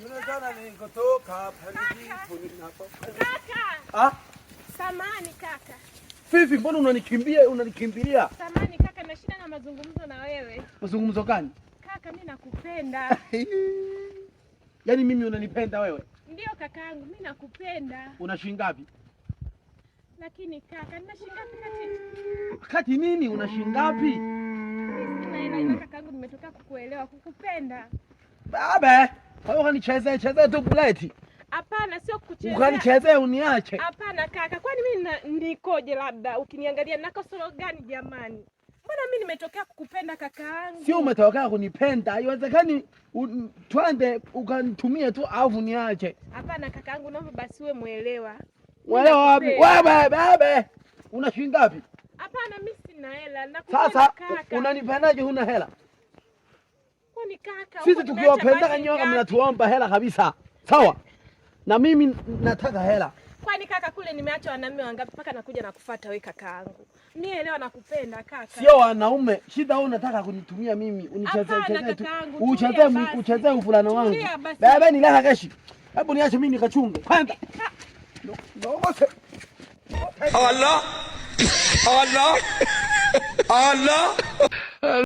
Inaonekana nilikotoka hapa ndipo ninapo. Kaka. Ah? Samani kaka. Fifi, mbona unanikimbia unanikimbilia? Samani kaka, na shida na mazungumzo na wewe. Mazungumzo gani? Kaka, mimi nakupenda. Yaani mimi unanipenda wewe? Ndio kakaangu, mimi nakupenda. Una shilingi ngapi? Lakini kaka, nina shilingi ngapi kati? Kati nini? Una shilingi ngapi? Mimi sina hela ila kakaangu, nimetoka kukuelewa, kukupenda. Baba, kwa hiyo ukanichezea chezea tu buleti. Hapana, sio kukuchezea. Ukanichezea uniache. Hapana kaka, kwani mimi nikoje? Labda ukiniangalia na kasoro gani jamani? Mbona mimi nimetokea kukupenda kakaangu? Sio umetokea kunipenda. Haiwezekani twende ukanitumie tu alafu niache. Hapana kakaangu, naomba basi uwe mwelewa. Mwelewa wapi? Nakupenda. Wewe bebe. Una shilingi ngapi? Hapana, mimi sina hela. Nakupenda Sasa kaka. unanipendaje huna hela? Kwani kaka, Sisi huko nimeacha tukiwapendaka basi nyoka ngapi? mnatuomba hela kabisa. Sawa? Na mimi nataka hela. Kwani kaka, kule nimeacha wanaume wangapi mpaka nakuja nakufuata wewe kakaangu? Mimi elewa, nakupenda kaka. Sio wanaume. Shida wewe unataka kunitumia mimi unichezee Hapana, chezee tu. kakaangu, tulia Uchezee basi. uchezee ufulana wangu. Tulia basi. Bebe ni laha keshi. Hebu niache mimi nikachunge. Kwanza. No, no, Allah, Allah, Allah.